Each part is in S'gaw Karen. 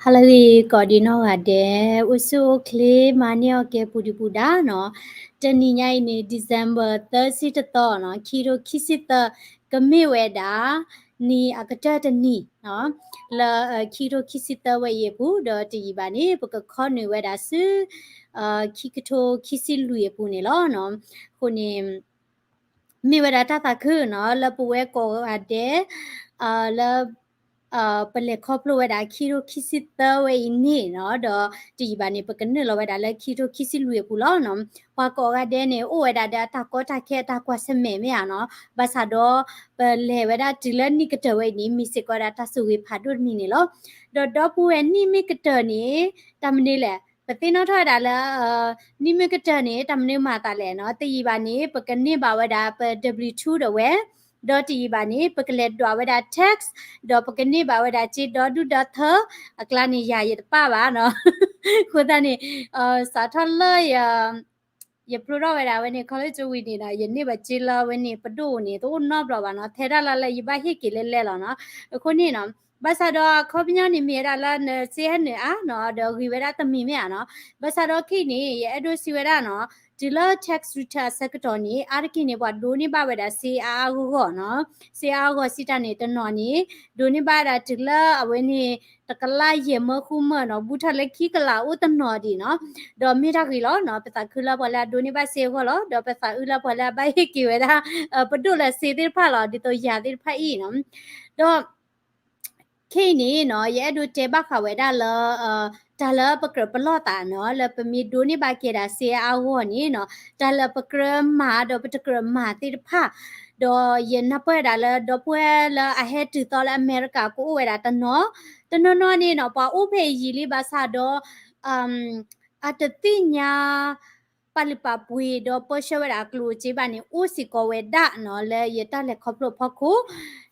ဟါလၢအဂ့ၤ ကိးဒံနီၢ်ဂၤဒဲး, အိၣ်ဆူၣ်အိၣ်ချ့ မၤန့ၢ်အီၣ်ကဲပူၤဒံးပူၤဒါနီၤ. တနံၤညါအံၤန့ၣ် December သၢဆံတသီနီၤ, ခံထိခံဆံသၢ, ကမ့ၢ်ဝဲဒၣ် နံၤအကတၢၢ်တနံၤနီၤ, လၢ ခံထိခံဆံသၢဝဲအံၤအပူၤ, ဒီးတယံာ်ဘၣ်န့ၣ် ပကခီနုာ်ဝဲဒၣ်ဆူ ခံကထိခံဆံလွံၢ်အပူၤန့ၣ်လီၤ. အဃိန့ၣ် မ့ၢ်ဝဲဒၣ်တၢ်သးခုနီၤ လၢပဝဲကိးဂၤဒဲး လၢ ပလဲၤခီဖျိဝဲဒၣ်ခံထိခံဆံသၢဝဲအံၤန့ၣ်နီၤ, ဒီးတယံာ်ဘၣ်န့ၣ် ပကနုာ်လီၤဝဲဒၣ်လၢခံထိခံဆံလွံၢ်အပူၤလီၤ. ပှၤကိးဂၤဒဲးန့ၣ် အိၣ်ဝဲဒၣ်ဒီးအတၢ်ကီတၢ်ခဲအတၢ်ကွၢ်ဆၢၣ်မဲာ်မ့ၢ်ဧါနီၤ, ဘၣ်ဆၣ်ဒီး ပလဲၤဝဲဒၣ်တုၤလၢနံၣ်ကတၢၢ်ဝဲအံၤန့ၣ် မ့ၢ်စ့ၢ်ကီးဝဲဒၣ်တၢ်ဆိၣ်ဂ့ၤဖးဒိၣ်တမံၤန့ၣ်လီၤ. ဒီးဒီပုၢ်ဝဲၢ်နံၣ်မ့ၢ်ကတၢၢ်န့ၣ် တၢ်မနုၤလဲၣ်, ပသ့ၣ်နီၣ်ထီၣ်ဝဲဒၣ်လၢ နံၣ်မ့ၢ်ကတၢၢ်န့ၣ် တၢ်မနုၤမၤသးလဲၣ်နီၤ, တယံာ်ဘၣ်န့ၣ် ပကန့ၢ်ဘၣ်ဝဲဒၣ်ပ W two ဒီးဝဲ, ဒီးတယံာ်ဘၣ်န့ၣ် ပကလဲၤဒွးဝဲဒၣ် tax ဒီးပကန့ၢ်ဘၣ်ဝဲဒၣ်စ့ဒီဒူၣ်ဒီထၢ, အကျါန့ၣ်ယၤယတပၣ်ဘၣ်နီၤ, အဃိသတးန့ၣ် စးထီၣ်လၢ ယဖျိထီၣ်ဝဲဒၣ်ဝဲန့ၣ် college ဝံၤန့ၣ်ဒီး ယန့ၢ်ဘၣ်စ့လၢဝဲန့ၣ် ပဒိၣ်န့ၣ် တအိၣ်နီတဘျီဘၣ်နီၤ, ထဲဒၣ်လၢလၢယဘၣ်ဟ့ၣ်က့ၤလဲလဲလီၤနီၤ. အဃိန့ၣ်နီၤ ဘၣ်ဆၣ်ဒီးအခီပညီန့ၣ်မ့ၢ်ဝဲဒၣ်လၢနစ့ဟဲနုာ်အါနီၤ, ဒီးဂံၤဝဲဒၣ်တမံၤမ့ၢ်ဧါနီၤ. ဘၣ်ဆၣ်ဒီးခဲအံၤန့ၣ် ယအဲၣ်ဒိးစံးဝဲဒၣ်နီၤ, တုၤလၢ tax return အဆၢကတီၢ်န့ၣ် အါတက့ၢ်န့ၣ် ပှၤဒိးန့ၢ်ဘၣ်ဝဲဒၣ်စ့အါအါဂီၢ်ဂီၢ်နီၤ, စ့အါအါဂီၢ်စံးတၢ်န့ၣ် တနီၤန့ၣ် ဒိးန့ၢ်ဘၣ်ဒၣ်တုၤလၢအဝဲန့ၣ် တကလးယဲၢ်မၢဃုမၢနီၤ, ဘူးထီၣ်လၢခံကလးအိၣ်တနီၤဒံးနီၤ. ဒီးမ့ၢ်တၢ်ဂ့ၤလီၤနီၤ, ပသးခုလၢပှၤလၢအဒိးန့ၢ်ဘၣ်စ့အဂီၢ်လီၤ, ဒီးပသးအုးလၢပှၤလၢအဘၣ်ဟ့ၣ်က့ၤဝဲဒၣ် ပဒိၣ်လၢစ့သ့ၣ်တဖၣ်လီၤ, ဒ်သိးယၤသ့ၣ်တဖၣ်အံၤနီၤ. ဒီး ခဲအံၤန့ၣ်နီၤ ယအဲၣ်ဒိးတဲဘၣ်ဃးဝဲဒၣ်လၢ တၢ်လၢပကြၢးပလီၢ်သးနီၤ, လၢပမ့ၢ်ဒိးန့ၢ်ဘၣ်က့ၤဒၣ်စ့အါအါဂီၢ်ဂီၢ်န့ၣ်နီၤ, တၢ်လၢပကြၢးမၤဒီးပတကြၢးမၤသ့ၣ်တဖၣ်, ဒီးယနၢ်ပၢၢ်ဝဲဒၣ်လၢဒီပုၢ်ဝဲၢ်လၢအဟဲတုၤသီလၢအမဲရကၤကအိၣ်ဝဲဒၣ်တနီၤ, တနီၤနီၤန့ၣ်နီၤ ပှၤအိၣ်ဖဲအယံာ်လံဘၣ်ဆၣ်ဒီး အတသ့ၣ်ညါ ပာ်လုၢ်ပာ်ပှ့ၤဒီးပၢဆှၢဝဲဒၣ်အကျိၣ်အစ့ဘၣ်န့ၣ် အိၣ်စ့ၢ်ကီးဝဲဒၣ်နီၤ လၢယတၢ်လဲၤခီဖျိအဖီခိၣ်,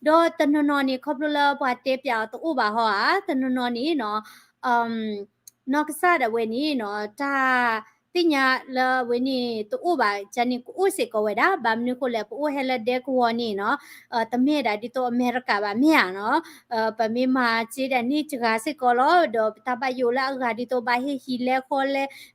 ဒီးတနီၤနီၤန့ၣ် ခီဖျိလၢပှၤတဲပျးအီၤတအိၣ်ဘၣ်ဟီဧါ, တနီၤနီၤန့ၣ်နီၤ နီၢ်ကစၢ်ဒၣ်ဝဲန့ၣ်နီၤ တၢ်သ့ၣ်ညါလၢအဝဲန့ၣ်တအိၣ်ဘၣ် ကန့ၣ်ကအိၣ်စ့ၢ်ကီးဝဲဒၣ်, ဘၣ်မနုၤဃိလဲၣ် ပအိၣ်ဟဲလၢဒဲကဝီၤန့ၣ်နီၤ တမ့ၢ်ဒၣ်ဒ်သိးအမဲရကၤဘၣ်မ့ၢ်ဧါနီၤ, ပမ့ၢ်မၤစ့ဒၣ်န့ၣ်စှၤစ့ၢ်ကီးလီၤ, ဒီးပတၢ်ဘၣ်ယိၣ်လၢအဂၤဒ်သိးဘၣ်ဟ့ၣ်ဟံးလဲဃီလဲ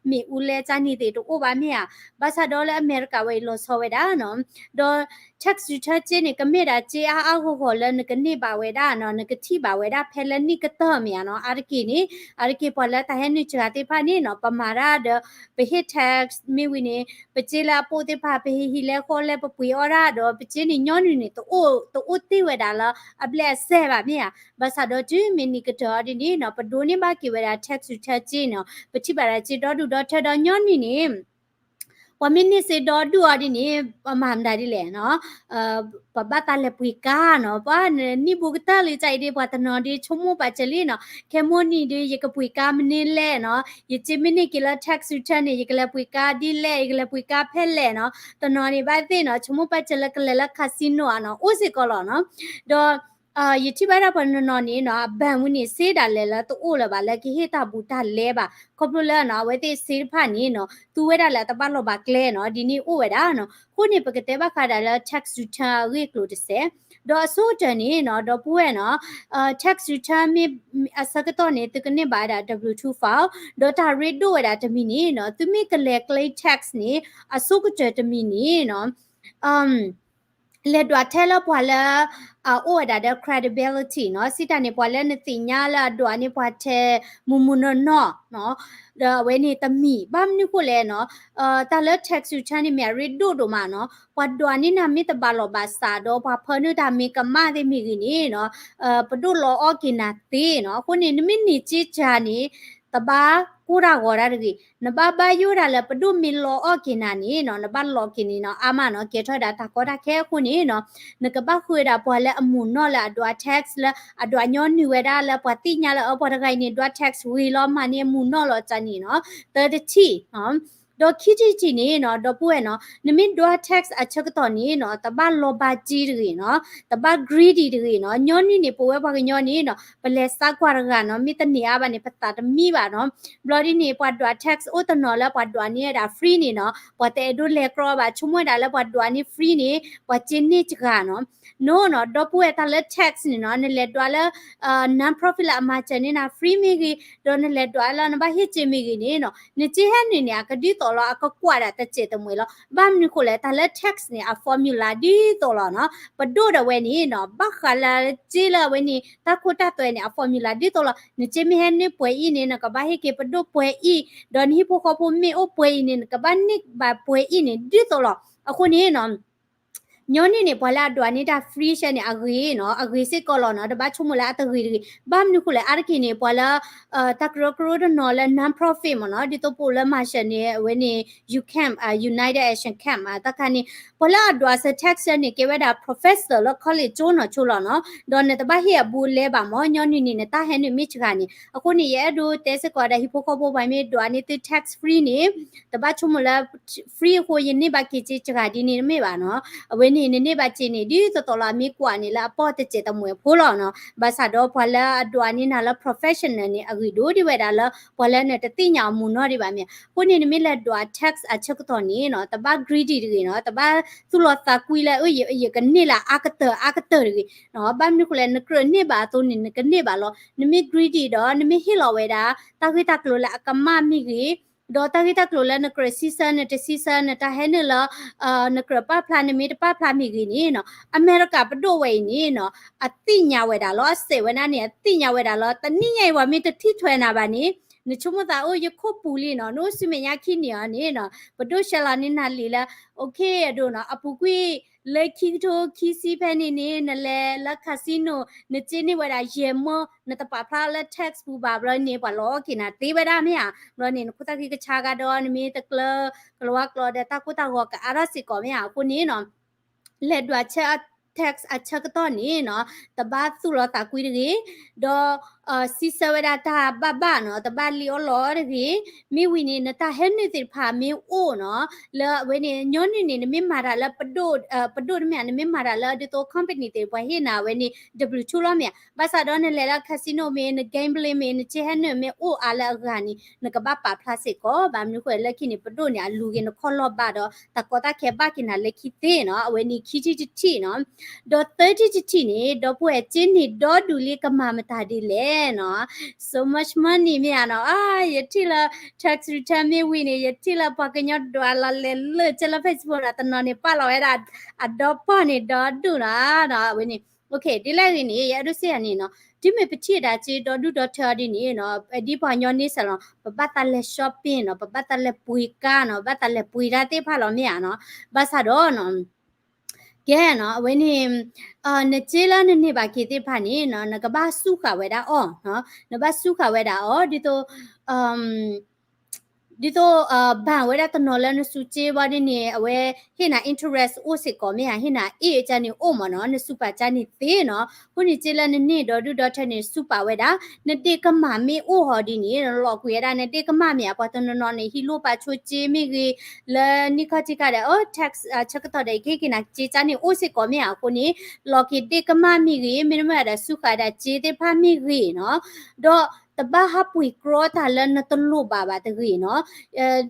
မ့ၣ်အူလဲကန့ၣ်သ့ၣ်တအိၣ်ဘၣ်မ့ၢ်ဧါ, ဘၣ်ဆၣ်ဒီးလၢအမဲရကၤဝဲအံၤလီၤဆီဝဲဒၣ်နီၤ, ဒီး tax return စ့န့ၣ် ကမ့ၢ်ဒၣ်စ့အါအါဂီၢ်ဂီၢ်လၢနကန့ၢ်ဘၣ်ဝဲဒၣ်နီၤ, နကထံၣ်ဘၣ်ဝဲဒၣ်ဖဲလၢနံၣ်ကတၢၢ်မ့ၢ်ဧါနီၤ, အါတက့ၢ်န့ၣ် အါတက့ၢ်ပှၤလၢတၢ်ဟဲနုာ်စှၤသ့ၣ်တဖၣ်န့ၣ်နီၤ ပမၤတၢ်ဒီး ပဟ့ၣ် tax မ့ၢ်ဝံၤန့ၣ် ပစ့လၢအပိာ်သ့ၣ်တဖၣ် ပဟ့ၣ်ဟံးလဲဃီလဲ ပပှ့ၤအီၣ်တၢ်ဒီး ပစ့န့ၣ်ညီနုၢ်န့ၣ် တအိၣ်တ့ၢ်ဝဲဒၣ်လၢအဘျဲၣ်အစဲးဘၣ်မ့ၢ်ဧါ, ဘၣ်ဆၣ်ဒီးတုၤမ့ၢ်နံၣ်ကတၢၢ်အီၤဒ်န့ၣ်နီၤ ပဒိးန့ၢ်ဘၣ်က့ၤဝဲဒၣ် tax return စ့နီၤ, ပထံၣ်ဘၣ်ဒၣ်စ့ဒီဒူၣ်ဒီထၢဒီးညီနုၢ်န့ၣ် ပှၤမ့ၢ်န့ၢ်စ့ဒီဒူၣ်အီၤဒ်န့ၣ် ပမၤမတၤဒ်လဲၣ်နီၤ, ပဘၣ်သးလဲၤပှ့ၤကါနီၤ, ပှၤနနံၣ်ဘူးကတၢၢ်လံ ကၢ်အံၤဒ် ပှၤတနီၤဒ်ဆိကမိၣ်ပာ်စၢၤလံနီၤ, ခဲမိၢ်နံၤဒ် ယကပှ့ၤကါမနုၤလဲၣ်နီၤ, ယစ့မ့ၢ်န့ၢ်က့ၤလၢ tax return န့ၣ် ယကလဲၤပှ့ၤကါဒ်လဲၣ် ယကလဲၤပှ့ၤကါဖဲလဲၣ်နီၤ, တနီၤန့ၣ်ဘၣ်သ့ၣ်နီၤ ဆိကမိၣ်ပာ်စၢၤလၢကလဲၤလၢ casino ဧါနီၤ အိၣ်စ့ၢ်ကီးလီၤနီၤ, ဒီး ယထံၣ်ဘၣ်ဒၣ်ပှၤနီၤနီၤန့ၣ်နီၤ အဘၣ်မူန့ၣ် စ့ဒၣ်လဲာ်လၢတအိၣ်လၢၤဘၣ် လၢကဟ့ၣ်တၢ်ဘူးတၢ်လဲဘၣ် ခီဖျိလၢနီၤ အဝဲသ့ၣ်စ့တဖၣ်န့ၣ်နီၤ သူဝဲဒၣ်လၢအတဘၣ်လီၤဘၣ်ကျဲနီၤ ဒ်န့ၣ်အိၣ်ဝဲဒၣ်နီၤ, အဃိန့ၣ် ပကတဲဘၣ်ဃးဒၣ်လၢ tax return အဂ့ၢ်အကျိၤတစဲး, ဒီးအဆိကတၢၢ်န့ၣ်နီၤ ဒီပုၢ်ဝဲၢ်နီၤ tax return မ့ၢ်အဆၢကတီၢ်န့ၣ် သုကန့ၢ်ဘၣ်ဝဲဒၣ် W two file ဒီးတၢ်ရ့ဒိၣ်ဝဲဒၣ်တမံၤန့ၣ်နီၤ သုမ့ၢ်ကလဲၤ claim tax န့ၣ် အဆိကတၢၢ်တမံၤန့ၣ်နီၤ လဲၤဒွးထဲလၢပှၤလၢ အအိၣ်ဝဲဒၣ်ဒီး credibility နီၤ, စံးတၢ်န့ၣ် ပှၤလၢနသ့ၣ်ညါလၢအဒွးန့ၢ်ပှၤထဲ မုၢ်မုၢ်နီၢ်နီၢ်နီၤ, ဒီးအဝဲန့ၣ်တမံၤ ဘၣ်မနုၤဃိလဲၣ်နီၤ, တၢ်လၢ tax return န့ၣ်မ့ၢ်အရ့ဒိၣ်ဒိၣ်မးနီၤ, ပှၤဒွးန့ၢ်နၤမ့ၢ်တဘၣ်လီၢ်ဘၣ်စးဒီး ပှၤဖၢနုာ်တၢ်မ့ၢ်ကမၣ်သ့ၣ်မ့ၢ်ဂ့ၤန့ၣ်နီၤ, ပဒိၣ်လီအီၣ်က့ၤနၤသ့နီၤ, အဃိန့ၣ် နမ့ၢ်န့ၢ်စ့စှၤန့ၣ် တဘၣ်ကိၢ်တၢ်ဂီၤတၢ်တဂ့ၤ, နဘၣ်ဘၣ်ယိၣ်ဒၣ်လၢပဒိၣ်မ့ၢ်လီအီၣ်က့ၤနၤန့ၣ်နီၤ, နဘၣ်လီက့ၤန့ၣ်နီၤ အါမးနီၤ, ကဲထီၣ်ဝဲဒၣ်တၢ်ကီတၢ်ခဲအဃိန့ၣ်နီၤ, နကဘၣ်ဃုဝဲဒၣ်ပှၤလၢအမုၢ်နီၢ်လၢအဒွး tax လၢအဒွးညီနုၢ်ဝဲဒၣ်လၢပှၤသ့ၣ်ညါလၢအပှၤတဂၤအံၤန့ၣ် ဒွး tax ဂ့ၤလီၤမးန့ၣ် အမုၢ်နီၢ်လီၤကၢ်န့ၣ်နီၤ, သၢတထံၣ်နီၤ ဒီးခံထံၣ်တထံၣ်န့ၣ်နီၤ ဒီပုၢ်ဝဲၢ်နီၤ နမ့ၢ်ဒွး tax အဆၢကတီၢ်န့ၣ်နီၤ တဘၣ်လီၤဘၣ်က့တဂ့ၤနီၤ, တဘၣ် greedy တဂ့ၤနီၤ. ညီနုၢ်န့ၣ် ပဝဲပှၤကညီန့ၣ်နီၤ ပလဲၤသးကွၢ်တဂၤနီၤ မ့ၢ်တန့ၢ်အါဘၣ်န့ၣ် ပသးတမံဘၣ်နီၤ. ဘျီဒ်န့ၣ် ပှၤဒွး tax အိၣ်တနီၤလၢပှၤဒွးန့ၢ်ဝဲဒၣ် free န့ၣ်နီၤ ပှၤတအဲၣ်ဒိးလဲၤကြီဘၣ် ဆိကမိၣ်ဝဲဒၣ်လၢပှၤဒွးန့ၢ် free န့ၣ် ပှၤစ့န့ၢ်စှၤနီၤ. နီၤနီၤ ဒီပုၢ်ဝဲၢ် တၢ်လၢ tax န့ၣ်နီၤ နလဲၤဒွးလၢ non-profit လၢအမၤစၢၤန့ၢ်နၤ free မ့ၢ်ဂ့ၤ, ဒီးနလဲၤဒွးလၢနဘၣ်ဟ့ၣ်စ့မ့ၢ်ဂ့ၤန့ၣ်နီၤ နစ့ဟဲနုာ်န့ၣ် အကဒ်သိးလီၤ အကကွၢ်ဒၣ်တစဲးတမှဲၤလီၤ. ဘၣ်မနုၤဃိလဲၣ် တၢ်လၢ tax န့ၣ် အ formula ဒ်သိးလီၤနီၤ ပဒိၣ်ဒီးဝဲန့ၣ်နီၤ ဘၣ်ဃးလၢစ့လၢအဝဲန့ၣ် တၢ်ခိတၢ်သွဲန့ၣ် အ formula ဒ်သိးလီၤ. နစ့မ့ၢ်ဟဲနုာ်ပှဲၤအံၤန့ၣ် နကဘၣ်ဟ့ၣ်က့ၤပဒိၣ်ပှဲၤအံၤ, ဒီးနဟံၣ်ဖိဃီဖိမ့ၢ်အိၣ်ပှဲၤအံၤန့ၣ် နကဘၣ်န့ၢ်ဘၣ်ပှဲၤအံၤန့ၣ် ဒ်သိးလီၤ. အဃိန့ၣ်နီၤ ညီနုၢ်န့ၣ် ပှၤလၢအဒွးန့ၢ်တၢ် free ဆဲန့ၣ် အဂ့ၤနီၤ အဂ့ၤစ့ၢ်ကီးလီၤနီၤ တဘၣ်ဆိကမိၣ်လၢအတဂ့ၤတဂ့ၤ. ဘၣ်မနုၤဃိလဲၣ် အါတက့ၢ်န့ၣ် ပှၤလၢ တၢ်ကရၢကရိတနီၤလၢ non-profit မ့ၢ်နီၤ ဒ်သိးပအိၣ်လၢမၤစၢၤန့ၣ် အဝဲန့ၣ် UCamp United Action Camp တၢ်ခါန့ၣ် ပှၤလၢအဒွးစၢၤ tax န့ၣ် ကဲဝဲဒၣ် professor လၢ college ကၠိနီၤဆိလီၤနီၤ ဒီးနတဘၣ်ဟ့ၣ်အဘူးအလဲဘၣ်မ့ၢ် ညီနုၢ်န့ၣ် နတၢ်ဟဲနုာ်မ့ၢ်စှၤန့ၣ် အဃိန့ၣ် ယအဲၣ်ဒိးတဲစ့ၢ်ကီးဒၣ်ဟံၣ်ဖိဃီဖိပှၤမ့ၢ်ဒွးန့ၢ်သု tax free န့ၣ် တဘၣ်ဆိကမိၣ်လၢ free အဃိ ယန့ၢ်ဘၣ်က့ၤစ့စှၤဒ်န့ၣ်တမ့ၢ်ဘၣ်နီၤ. အဝဲန့ၣ် နန့ၢ်ဘၣ်စ့န့ၣ် ဒ်သိးသိးလီၤ အမ့ၢ်ကွၢ်န့ၣ်လၢအပီၢ်တစဲးတမှဲၤဖိလီၤနီၤ. ဘၣ်ဆၣ်ဒီးပှၤလၢအဒွးန့ၢ်နၤလၢ professional န့ၣ် အဂ့ၢ်ဒိၣ်ဒ်ဝဲဒၣ်လၢ ပှၤလၢနတသ့ၣ်ညါအီၤမုၢ်နီၤဒံးဘၣ်မ့ၢ်. အဃိန့ၣ် နမ့ၢ်လဲၤဒွး tax အဆၢကတီၢ်န့ၣ်နီၤ တဘၣ် greedy တဂ့ၤနီၤ တဘၣ်သူၣ်လီၤသးကွံလၢ ယကန့ၢ်လၢအါကတၢၢ်အါကတၢၢ်တဂ့ၤနီၤ. ဘၣ်မနုၤဃိလဲၣ် နကြၢးန့ၢ်ဘၣ်အသိးန့ၣ် နကန့ၢ်ဘၣ်လီၤ. နမ့ၢ် greedy ဒီး နမ့ၢ်ဟ့ၣ်လီၤဝဲဒၣ် တၢ်ဂ့ၢ်တၢ်ကျိၤလၢအကမၣ်မ့ၢ်ဂ့ၤ, ဒီးတၢ်ဂ့ၢ်တၢ်ကျိၤလၢနကြၢးစံးဆၢ နတစံးဆၢ နတၢ်ဟဲနုာ်လၢ နကြၢးပာ်ဖျါ နမ့ၢ်တပာ်ဖျါမ့ၢ်ဂ့ၤန့ၣ်နီၤ အမဲရကၤပဒိၣ်ဝဲအံၤန့ၣ်နီၤ အသ့ၣ်ညါဝဲဒၣ်လီၤ အစဲးဝဲဒၣ်န့ၣ် အသ့ၣ်ညါဝဲဒၣ်လီၤ. တနံၣ်ညါအံၤ ပှၤမ့ၢ်တထံၣ်ထွဲနၤဘၣ်န့ၣ် နဆိကမိၣ်သးအိၣ် ယခိၣ်ပူၤလံနီၤ နအိၣ်ဆူမဲာ်ညါခံနံၣ်အီၤန့ၣ်နီၤ ပဒိၣ်ရှဲလီၤန့ၢ်နၤလံာ်လၢ okay အဒိနီၤ အပူၤကွံာ် လၢခံကထိခံဆံဖဲန့ၣ်န့ၣ် နလဲၤလၢ casino နစ့န့ၢ်ဝဲဒၣ်ယဲၢ်မၢ နတပာ်ဖျါလၢ tax ပူၤဘၣ်ဘျီန့ၣ် ပှၤလီၤအီၣ်က့ၤနၤသ့ဝဲဒၣ်မ့ၢ်ဧါ. ဘျီန့ၣ် နခိၣ်သၣ်ဃံကဆါကဒီး နမ့ၢ်တကျၢၤကလၤဝါကျိာ်ဒီး တၢ်ကိၢ်တၢ်ဂီၤကအါထီၣ်စ့ၢ်ကီးမ့ၢ်ဧါ. အဃိန့ၣ်နီၤ လဲၤဒွးဆၢ tax အဆၢကတီၢ်န့ၣ်နီၤ တဘၣ်သူၣ်လီၤသးကွံတဂ့ၤ, ဒီး စံးဆၢဝဲဒၣ်တၢ်ဘၣ်ဘၣ်နီၤ တဘၣ်လံၣ်အီၣ်လီအီၣ်တဂ့ၤ. မ့ၢ်ဝံၤန့ၣ် နတၢ်ဟဲနုာ်သ့ၣ်တဖၣ်မ့ၢ်အိၣ်နီၤ လၢအဝဲန့ၣ် ညီနုၢ်န့ၣ် နမ့ၢ်မၤတၢ်လၢပဒိၣ် ပဒိၣ်တမ့ၢ်ဧါ နမ့ၢ်မၤတၢ်လၢဒ်သိး company သ့ၣ်တဖၣ်ဟ့ၣ်နၤအဝဲန့ၣ် ဒဘျုးဆူလီၤမ့ၢ်ဧါ. ဘၣ်ဆၣ်ဒီးနလဲၤလၢ casino မ့ၢ် န gambling မ့ၢ် နစ့ဟဲနုာ်မ့ၢ်အိၣ်အါလၢအဂၤန့ၣ် နကဘၣ်ပာ်ဖျါစ့ၢ်ကီး. ဘၣ်မနုၤဃိလၢခံန့ၣ် ပဒိၣ်န့ၣ် အလူၤက့ၤနခီၣ်လီၢ်ဘၣ်ဒီး တၢ်ကီတၢ်ခဲဘၣ်က့ၤနၤလၢခံသ့နီၤ. အဝဲန့ၣ်ခံထံၣ်တထံၣ်နီၤ. ဒီးသၢထံၣ်တထံၣ်န့ၣ် ဒီပုၢ်ဝဲၢ် စ့န့ၢ်ဒီဒူၣ်လံကမၤမတၤဒ်လဲၣ်နီၤ. So much money မ့ၢ်ဧါနီၤ. ယထံၣ်လၢ tax return မ့ၢ်ဝံၤန့ၣ် ယထံၣ်လၢပှၤကညီဒွးလီၤလဲၤလၢာ်ကဲလၢ Facebook နီၤ တနီၤန့ၣ် ပာ်လီၤဝဲဒၣ် အဒီပီၢ်န့ၣ် ဒီဒူၣ်နီၤ. အဝဲန့ၣ် okay ဒ်လဲၣ်ဂ့ၤန့ၣ် ယအဲၣ်ဒိးစံးယၤန့ၣ်နီၤ တုၤမ့ၢ်ပထံၣ်ဒၣ်စ့ဒီဒူၣ်ဒီထၢဒ်န့ၣ်နီၤ ဒ်ပှၤကညီန့ဆၢၣ်လီၤ ပဘၣ်သးလဲၤ shopping နီၤ ပဘၣ်သးလဲၤပှ့ၤကါနီၤ ပဘၣ်သးလဲၤပှ့ၤတၢ်သ့ၣ်တဖၣ်လီၤမ့ၢ်ဧါနီၤ. ဘၣ်ဆၣ်ဒီးနီၤ ကဲနီၤ အဝဲန့ၣ် နစ့လၢနန့ၢ်ဘၣ်က့ၤသ့ၣ်တဖၣ်န့ၣ်နီၤ နကဘၣ်စူၢ်ဃာ်ဝဲဒၣ်အီၤနီၤ နဘၣ်စူၢ်ဃာ်ဝဲဒၣ်အီၤ ဒ်သိး ဒ်သိး ဘၣ်ဝဲဒၣ်တနီၤလၢနစူးစ့ဘၣ်ဒ်န့ၣ် အဝဲဟ့ၣ်နၤ interest အိၣ်စ့ၢ်ကီးမ့ၢ်ဧါ ဟ့ၣ်နၤ အ့ၣ် ကန့ၣ်အိၣ်မ့ၢ်နီၤ နစူးပာ်ကန့ၣ်သ့နီၤ. အဃိန့ၣ် စ့လၢနန့ၢ်ဒီဒူၣ်ဒီထၢန့ၣ် စူးပာ်ဝဲဒၣ် နဒ့ကမၣ်မ့ၢ်အိၣ်ဟီဒ်န့ၣ် နလီၤကွံာ်ဝဲဒၣ် နဒ့ကမၣ်မ့ၢ်ဧါ ပှၤတနီၤနီၤန့ၣ် ဟံးလိၣ်ပာ်ဆိစ့မ့ၢ်ဂ့ၤ လၢနံၣ်ခီၣ်ထံးခါဒီး အ tax ဆၢကတီၢ်ဒီး ကဟ့ၣ်က့ၤနၤ စ့ကန့ၣ်အိၣ်စ့ၢ်ကီးမ့ၢ်ဧါ. အဃိန့ၣ် လီၤက့ၤဒ့ကမၣ်မ့ၢ်ဂ့ၤ မ့တမ့ၢ်ဒီး စူးဃာ်ဝဲဒၣ်စ့သ့ၣ်တဖၣ်မ့ၢ်ဂ့ၤနီၤ ဒီးတဘၣ်ဟးပှ့ၤကြီတၢ်လၢနတလိၣ်ဘၣ်ဘၣ်တဂ့ၤနီၤ.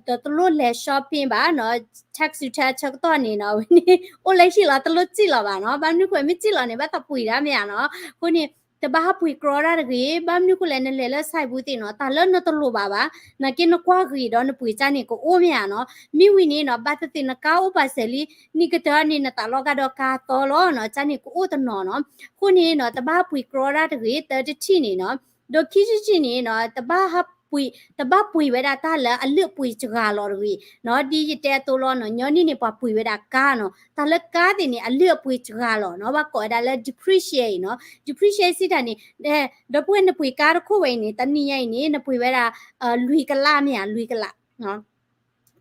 ဒီးတလိၣ်လဲၤ shopping ဘၣ်နီၤ tax return ဆၢကတီၢ်န့ၣ်နီၤ ဝဲန့ၣ် အိၣ်လၢဟံၣ်လီၤ တလိၣ်စံၣ်လီၤဘၣ်နီၤ ဘၣ်မနုၤဃိမ့ၢ်စံၣ်လီၤန့ၣ် ဘၣ်သးပှ့ၤတၢ်မ့ၢ်ဧါနီၤ. အဃိန့ၣ် တဘၣ်ဟးပှ့ၤကြီတၢ်တဂ့ၤ ဘၣ်မနုၤဃိလဲၣ် နလဲၤလၢ ဆိုင်ပူၤသ့ၣ်နီၤ တၢ်လၢနတလိၣ်ဘၣ်ဘၣ် နာ်က့နကွၢ်ဂ့ၤဒီးနပှ့ၤကန့ၣ်ကအိၣ်မ့ၢ်ဧါနီၤ. မ့ၢ်ဝံၤန့ၣ်နီၤ ဘၣ်သ့ၣ်သ့ၣ်နကါအိၣ်ပာ်စၢၤလံ နံၣ်ကတၢၢ်န့ၣ် နသးလီကဒီးကါသီလီၤနီၤ ကန့ၣ်ကအိၣ်တနီၤနီၤ. အဃိန့ၣ်နီၤ တဘၣ်ပှ့ၤကြီတၢ်တဂ့ၤ သၢထံၣ်န့ၣ်နီၤ. ဒီးခံထံၣ်န့ၣ်နီၤ တဘၣ်ပှ့ၤ တဘၣ်ပှ့ၤဝဲဒၣ်တၢ်လၢအလုၢ်အပှ့ၤစှၤလီၤတဂ့ၤနီၤ. ဒ်ယတဲအသိးလီၤနီၤ ညီနုၢ်န့ၣ် ပှၤပှ့ၤဝဲဒၣ်ကါနီၤ တၢ်လၢကါသ့ၣ်န့ၣ် အလုၢ်အပှ့ၤစှၤလီၤနီၤ ဘၣ်ကိးဝဲဒၣ်လၢ depreciate နီၤ depreciate စံးတၢ်န့ၣ် ဒီပုၢ်ဝဲၢ်နပှ့ၤကါတခိၣ်ဝဲအံၤန့ၣ် တနံၤညါအံၤန့ၣ် နပှ့ၤဝဲဒၣ် လွံၢ်ကလးမ့ၢ်ဧါ လွံၢ်ကလး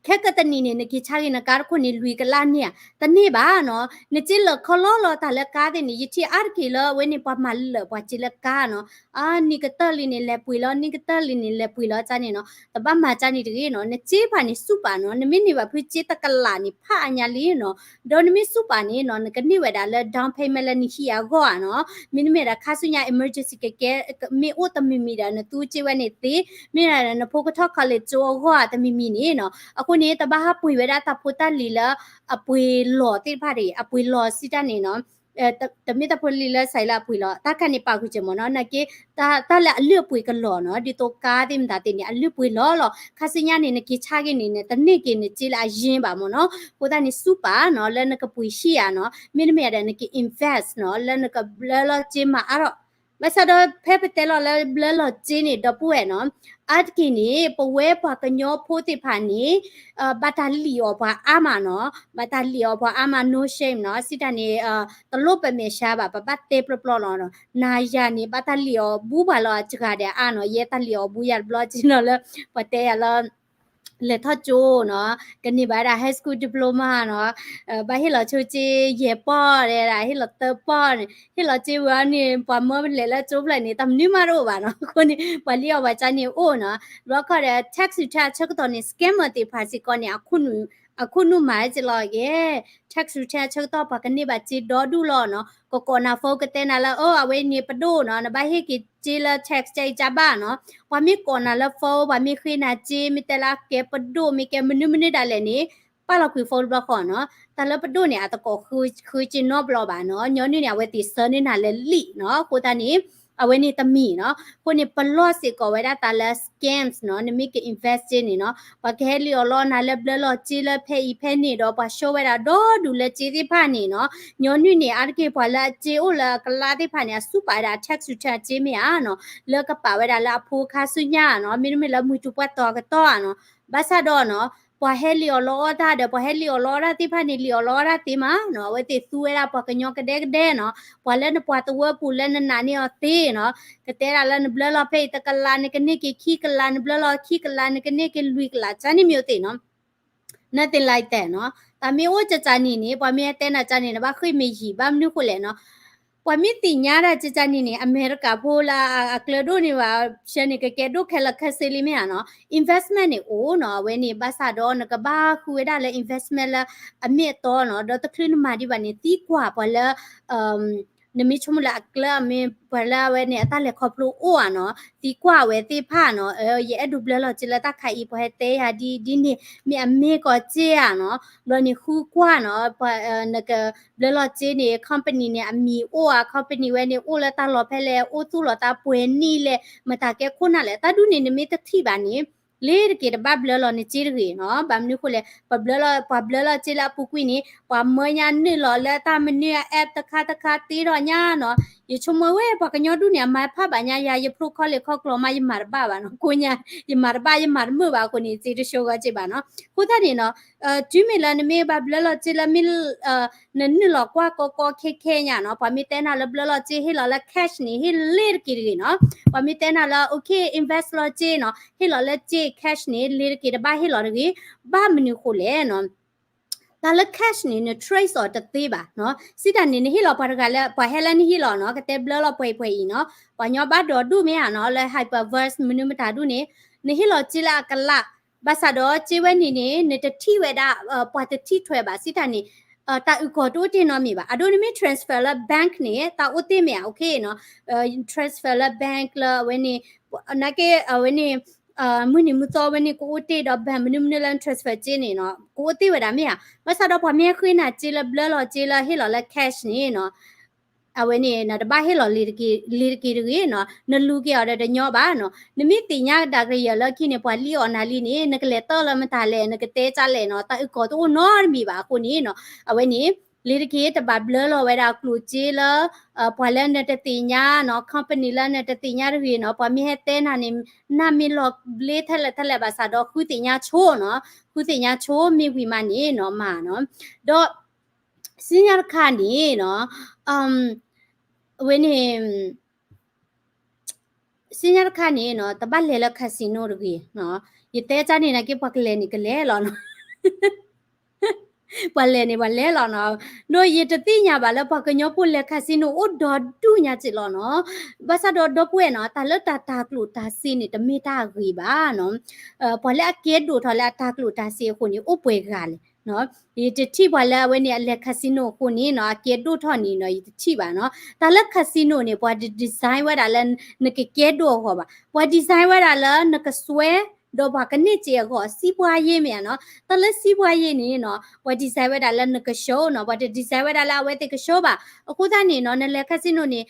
ခဲကတနံၣ်န့ၣ် နက့ၤဆါက့ၤနကါတခိၣ်န့ၣ် လွံၢ်ကလးန့ၣ်ဧါ, တန့ၢ်ဘၣ်နီၤ. နစ့လၢာ်ခီလီလီၤတၢ်လၢကါသ့ၣ်န့ၣ် ယထံၣ်အါတက့ၢ်လၢအဝဲန့ၣ် ပှၤမၤလၢာ်ပှၤစ့လၢကါနီၤ. အါ နံၣ်ကတၢၢ်လံန့ၣ် လဲၤပှ့ၤလီၤ, နံၣ်ကတၢၢ်လံန့ၣ် လဲၤပှ့ၤလီၤကါန့ၣ်နီၤ. တဘၣ်မၤကါန့ၣ်တဂ့ၤနီၤ. နစ့ဖၣ်န့ၣ် ဆူၣ်ပာ်နီၤ. နမ့ၢ်န့ၢ်ဘၣ်ဖုစ့တကလးန့ၣ် ဖးအါညါလံနီၤ. ဒီးနမ့ၢ်ဆူၣ်ပာ်န့ၣ်နီၤ နကန့ၢ်ဝဲဒၣ်လၢ down payment လၢနဟံၣ်အဂီၢ်ဧါနီၤ. မ့တမ့ၢ်ဒၣ်ခါဆူညါ emergency ကကဲ မ့ၢ်အိၣ်တမံၤမံၤဒီး နသူစ့ဝဲန့ၣ်သ့, မ့ၢ်ဒၣ်နဖိကထီၣ် college ကၠိအဂီၢ်တမံၤမံၤန့ၣ်နီၤ. အဃိန့ၣ် တဘၣ်ဟးပှ့ၤဝဲဒၣ်တၢ်ဖိတၢ်လံၤလၢအပှ့ၤလီၤသ့ၣ်တဖၣ်တဂ့ၤ, အပှ့ၤလီၤစံးတၢ်န့ၣ်နီၤ. တမ့ၢ်တၢ်ဖိတၢ်လံၤလၢစးလၢအပှ့ၤလီၤ, တၢ်ခါန့ၣ်ပာ်ဃုာ်စၢၤမ့ၢ်နီၤ, နာ်က့ တၢ်လၢအလုၢ်အပှ့ၤကလီၤနီၤ, ဒ်သိးကါသ့ၣ်မတၤသ့ၣ်န့ၣ် အလုၢ်ပှ့ၤလီၤလီၤ. ခါဆူညါန့ၣ် နက့ၤဆါက့ၤန့ၣ် နတန့ၢ်က့ၤနစ့လၢအယ့ဘၣ်မ့ၢ်နီၤ. အဃိသတးန့ၣ် ဆူၣ်ပာ်နီၤ လၢနကပှ့ၤဟံၣ်ဧါနီၤ, မ့တမ့ၢ်ဒီး နက invest နီၤ လၢနကဘျၢလီၤစ့မၤအါထီၣ်. ဘၣ်ဆၣ်ဒီးဖဲပတဲလီၤလၢဘျၢလီၤစ့န့ၣ် ဒီပုၢ်ဝဲၢ်နီၤ, အါတက့ၢ်န့ၣ် ပဝဲပှၤကညီဖိသ့ၣ်တဖၣ်န့ၣ် ဘၣ်တၢ်လံၣ်အီၤပှၤအါမးနီၤ, ဘၣ်တၢ်လံၣ်အီၤပှၤအါမး no shame နီၤ, စံးတၢ်န့ၣ် တလိၣ်ပမဲာ်ဆှးဘၣ်, ပဘၣ်တဲပျီပျီလီၤ. နၤယၤန့ၣ် ဘၣ်တၢ်လံၣ်အီၤဘူးပှၤလီၤအစှၤဒီးအါနီၤ, ယဲတၢ်လံၣ်အီၤဘူးယၤတဘျီက့နီၤ လၢပှၤတဲယၤလၢ လဲၤထီၣ်ကၠိနီၤ, ကန့ၢ်ဘၣ်ဝဲဒၣ် high school diploma နီၤ, ဘၣ်ဟ့ၣ်လီၤဆိစ့ယဲၢ်ပီၢ်ဒီး ဟ့ၣ်လီၤသၢပီၢ်န့ၣ်, ဟ့ၣ်လီၤစ့ဝဲန့ၣ် ပှၤမၢပလဲၤလၢကၠိဖျၢၣ်န့ၣ် တၢ်မနုၤမးတအိၣ်ဘၣ်နီၤ. အဃိန့ၣ် ပှၤလံၣ်အီၤပှၤကါန့ၣ်အိၣ်နီၤ. ဘျီခီဒီး tax return အဆၢကတီၢ်န့ၣ် scammer သ့ၣ်တဖၣ်စ့ၢ်ကီးန့ၣ် အခိၣ်နူာ်မၤစ့ၢ်လီၤက့ၤ tax return အဆၢကတီၢ် ပှၤကန့ၢ်ဘၣ်စ့ဒီဒူၣ်လီၤနီၤ. ကကိးနၤ phone ကတဲနၤလၢ အိ အဝဲန့ၣ်ပဒိၣ်နီၤ, နဘၣ်ဟ့ၣ်က့ၤစ့လၢ tax ကအံၤကဘၣ်နီၤ. ပှၤမ့ၢ်ကိးနၤလၢ phone, ပှၤမ့ၢ်ဃ့နၤစ့, မ့ၢ်တဲလၢအကဲပဒိၣ်, မ့ၢ်ကဲမနုၤမနုၤဒၣ်လဲာ်န့ၣ် ပာ်လီၤကွံာ် phone တဘျီဃီနီၤ. တၢ်လၢပဒိၣ်န့ၣ် အတကိးဃုစ့နီတဘျီဘၣ်နီၤ. ညီနုၢ်န့ၣ် အဝဲသ့ၣ်ဆၢန့ၢ်နၤလၢလံာ်နီၤ. အဃိသတးန့ၣ် အဝဲန့ၣ်တမံၤနီၤ. အဃိန့ၣ် ပလီၢ်စ့ၢ်ကီးဝဲဒၣ်တၢ်လၢ scams နီၤ. နမ့ၢ်က invest စ့န့ၣ်နီၤ, ပှၤကဟဲလံၣ်အီၤလီအီၤနၤလၢဘျၢလီၤစ့လၢဖဲအံၤဖဲန့ၣ်ဒီး ပှၤဆှၢဝဲဒၣ်ဒီဒူၣ်လၢစ့သ့ၣ်တဖၣ်န့ၣ်နီၤ. ညီနုၢ်န့ၣ် အါတက့ၢ်ပှၤလၢအစ့အိၣ်လၢအကလးသ့ၣ်တဖၣ်န့ၣ် အဆူၣ်ပာ်ဝဲဒၣ် tax return အစ့မ့ၢ်ဧါနီၤ, လၢကပာ်ဝဲဒၣ်လၢအဖိခါဆူညါနီၤ, မ့တမ့ၢ်လၢမုၢ်တူၤပှၢ်တီၤအကတီၢ်ဧါနီၤ. ဘၣ်ဆၣ်ဒီးနီၤ ပှၤဟဲလံၣ်အီၤလီအီၤတၢ်ဒီး ပှၤဟဲလံၣ်အီၤလီအီၤတၢ်သ့ၣ်တဖၣ်န့ၣ် လံၣ်အီၤလီအီၤတၢ်သ့မးနီၤ, အဝဲသ့ၣ်သူဝဲဒၣ်ပှၤကညီကဒဲကဒဲနီၤ, ပှၤလၢနပှၤသဝီပူၤလၢနနာ်န့ၢ်အီၤသ့နီၤ, ကတဲဒၣ်လၢနဘျၢလီၤဖဲအံၤတကလး နကန့ၢ်က့ၤခံကလး, နဘျၢလီၤခံကလး နကန့ၢ်က့ၤလွံၢ်ကလး ကန့ၢ်မ့ၢ်အိၣ်သ့နီၤ. Nothing like that နီၤ. တၢ်မ့ၢ်အိၣ်ကကန့ၣ်န့ၣ် ပှၤမ့ၢ်ဟဲတဲနၤကန့ၣ် နဘၣ်ဃ့ၢ်မ့ၢ်ယံာ် ဘၣ်မနုၤဃိလဲၣ်နီၤ. ပှၤမ့ၢ်သ့ၣ်ညါဒၣ်ကကန့ၣ်န့ၣ် အမဲရကၤဖိလၢအကျၢၤဒိၣ်န့ၢ်ဘၣ် ဆၢန့ၣ် ကကဲဒိၣ်ခဲလၢာ်ခဲဆ့လံမ့ၢ်ဧါနီၤ. Investment န့ၣ်အိၣ်နီၤ, အဝဲန့ၣ် ဘၣ်ဆၣ်ဒီးနကဘၣ်ဃုဝဲဒၣ်လၢ investment လၢအမ့ၢ်အတီနီၤ, ဒီးတချုးနမၤဒံးဘၣ်န့ၣ် သံကွၢ်ပှၤလၢ နမ့ၢ်ဆိကမိၣ်လၢအကျၢၤမ့ၢ်ပှၤလၢအဝဲန့ၣ် အတၢ်လဲၤခီဖျိအိၣ်ဧါနီၤ, သံကွၢ်ဝဲသ့ၣ်တဖၣ်နီၤ, ယအဲၣ်ဒိးဘျၢလီၤစ့လၢတၢ်ခါအံၤ ပှၤဟဲတဲယၤဒ်ဒ်န့ၣ် မ့ၢ်အမ့ၢ်ကီးစ့ဧါနီၤ, ဘျီန့ၣ်ဃုကွၢ်နီၤ, နကဘျၢလီၤစ့န့ၣ် company န့ၣ် အမံၤအိၣ်ဧါ, company ဝဲန့ၣ် အိၣ်လၢတၢ်လီၢ်ဖဲလဲၣ်, အိၣ်သူၣ်လီၤတၢ်ပှဲၤနံၣ်လဲၣ်, မတၤကဲခိၣ်နၢ်လဲၣ်, တၢ်ဒ်န့ၣ် နမ့ၢ်တထံၣ်ဘၣ်န့ၣ် လ့ၤတက့ၤတဘၣ်ဘျၢလီၤနစ့တဂ့ၤနီၤ. ဘၣ်မနုၤဃိလဲၣ်, ပှၤဘျၢလီၤ, ပှၤဘျၢလီၤစ့လၢအပူၤကွံာ်န့ၣ် ပှၤမၢညါနုာ်လီၤလၢတၢ်မနုၤ app တခါတခါတ့ထီၣ်ညါနီၤ. ယဆိကမိၣ်ဝဲ ပှၤကညီဒူၣ်န့ၣ် အမၤဖးဘၣ်ညါယၤ, ယဖျိခီလ့ၣ်ခီကျိၤမး ယမၤတဘၣ်ဘၣ်နီၤ, ကိးညါ ယမၤတဘၣ် ယမၤတမုာ်ဘၣ်အဃိန့ၣ် စ့တဆိဂီၤစ့ဘၣ်နီၤ. အဃိသတးန့ၣ်နီၤ, တုၤမ့ၢ်လၢနမ့ၢ်ဘၣ်ဘျၢလီၤစ့လၢမ့ၢ် နနုာ်လီၤကွၢ်ကီကီခဲခဲညါနီၤ, ပှၤမ့ၢ်တဲနၤလၢဘျၢလီၤစ့ ဟ့ၣ်လီၤလၢ cash န့ၣ် ဟ့ၣ်လ့ၤတက့ၤတဂ့ၤနီၤ. ပှၤမ့ၢ်တဲနၤလၢ okay invest လီၤစ့နီၤ, ဟ့ၣ်လီၤလၢစ့ cash န့ၣ် လ့ၤတက့ၤတဘၣ်ဟ့ၣ်လီၤတဂ့ၤ. ဘၣ်မနုၤဃိလဲၣ်နီၤ, တၢ်လၢ cash န့ၣ် န trace အီၤတသ့ဘၣ်နီၤ. စံးတၢ်န့ၣ် နဟ့ၣ်လီၤပှၤတဂၤလၢ ပှၤဟဲလၢနဟံၣ်လီၤနီၤ, ကတဲဘျၢလီၤပှဲၤအံၤပှဲၤအံၤနီၤ, ပှၤညီဘၣ်ဒိးဒူၣ်မ့ၢ်ဧါနီၤ, လၢ hyperverse မနုၤမတၤဒူၣ်န့ၣ် နဟ့ၣ်လီၤစ့လၢအကလး, ဘၣ်ဆၣ်ဒီးစ့ဝဲန့ၣ်န့ၣ် နတထံၣ်ဝဲဒၣ်, ပှၤတထံၣ်ထွဲဘၣ် စံးတၢ်န့ၣ်, တၢ်အုၣ်ကီၤတအိၣ်တ့ၢ်နီတမံၤဘၣ်. အဒိနမ့ၢ် transfer လၢ bank န့ၣ် တၢ်အိၣ်တ့ၢ်မ့ၢ်ဧါ, okay နီၤ, transfer လၢ bank လၢအဝဲန့ၣ်, နာ်က့ အဝဲန့ၣ် မုၢ်နံၤမုၢ်သီဝဲန့ၣ် ကအိၣ်တ့ၢ်ဒီး bank မနုၤမနုၤလၢ transfer စ့န့ၣ်နီၤ, ကအိၣ်တ့ၢ်ဝဲဒၣ်မ့ၢ်ဧါ. ဘၣ်ဆၣ်ဒီးပှၤမ့ၢ်ဟဲဃ့နၤစ့လၢဘျၢလီၤစ့လၢဟ့ၣ်လီၤလၢ cash န့ၣ်နီၤ, အဝဲန့ၣ် နတဘၣ်ဟ့ၣ်လီၤလ့ၤတက့ၤတဂ့ၤနီၤ, နလူၤက့ၤအီၤဒီးတညီဘၣ်နီၤ. နမ့ၢ်သ့ၣ်ညါဒၣ်ကယၢၢ်လၢခံန့ၣ် ပှၤလံၣ်အီၣ်နၤလံန့ၣ် နကလဲၤတၢၢ်လၢမတၤလဲၣ်, နကတဲကၢ်လဲၣ်နီၤ, တၢ်အုၣ်ကီၤတအိၣ်နီတမံၤဘၣ်အဃိန့ၣ်နီၤ, အဝဲန့ၣ် လ့ၤတက့ၤ တဘၣ်ဘျၢလီၤဝဲဒၣ်ကျိၣ်စ့လၢ ပှၤလၢနတသ့ၣ်ညါနီၤ, company လၢနတသ့ၣ်ညါတဂ့ၤနီၤ. ပှၤမ့ၢ်ဟဲတဲနၤန့ၣ် နမ့ၢ်လီၤဘျ့ထဲလဲၣ်ထဲလဲၣ်ဘၣ်ဆၣ်ဒီး ဃုသ့ၣ်ညါဆိနီၤ, ဃုသ့ၣ်ညါဆိမ့ၢ်ဝံၤမးန့ၣ်နီၤ မၤနီၤ. ဒီး စံညါတခါန့ၣ်နီၤ, အဝဲန့ၣ် စံညါတခါန့ၣ်နီၤ တဘၣ်လဲၤလၢ casino တဂ့ၤနီၤ. ယတဲကၢ်န့ၣ် နာ်က့ပှၤကလဲၤန့ၣ် ကလဲၤလီၤနီၤ. ပှၤလဲၤန့ၣ် ပှၤလဲၤလီၤနီၤ. ဒီးယတသ့ၣ်ညါဘၣ်လၢပှၤကညီဖိလဲၤ casino အိၣ်ဒီဒူၣ်ညါစ့ၢ်လီၤနီၤ. ဘၣ်ဆၣ်ဒီးဒီပုၢ်ဝဲၢ်နီၤ တၢ်လၢတၢ်တၤကျိၣ်တၤစ့န့ၣ် တမ့ၢ်တၢ်အဂ့ၤဘၣ်နီၤ. ပှၤလၢအကဲဒိၣ်ထီၣ်လၢအတၤကျိၣ်တၤစ့အဃိန့ၣ် အိၣ်ပှဲၤဂၤလဲၣ်နီၤ. ယတထံၣ်ပှၤလၢအဝဲန့ၣ် အလဲၤ casino အဃိန့ၣ်နီၤ အကဲဒိၣ်ထီၣ်န့ၣ်နီၤ ယတထံၣ်ဘၣ်နီၤ. တၢ်လၢ casino န့ၣ် ပှၤတ design ဝဲဒၣ်လၢနကကဲဒိၣ်အဂီၢ်ဘၣ်. ပှၤ design ဝဲဒၣ်လၢနကစွဲ ဒီးပှၤကန့ၢ်စ့အဂီၢ် စီးပွားရေး မ့ၢ်ဧါနီၤ. တၢ်လၢစီးပွားရေး န့ၣ်နီၤ ပှၤ design ဝဲဒၣ်လၢနကဆှိနီၤ ပှၤတ design ဝဲဒၣ်လၢအဝဲသ့ၣ်ကဆှိဘၣ်. အဃိသတးန့ၣ်နီၤ နလဲၤ casino န့ၣ်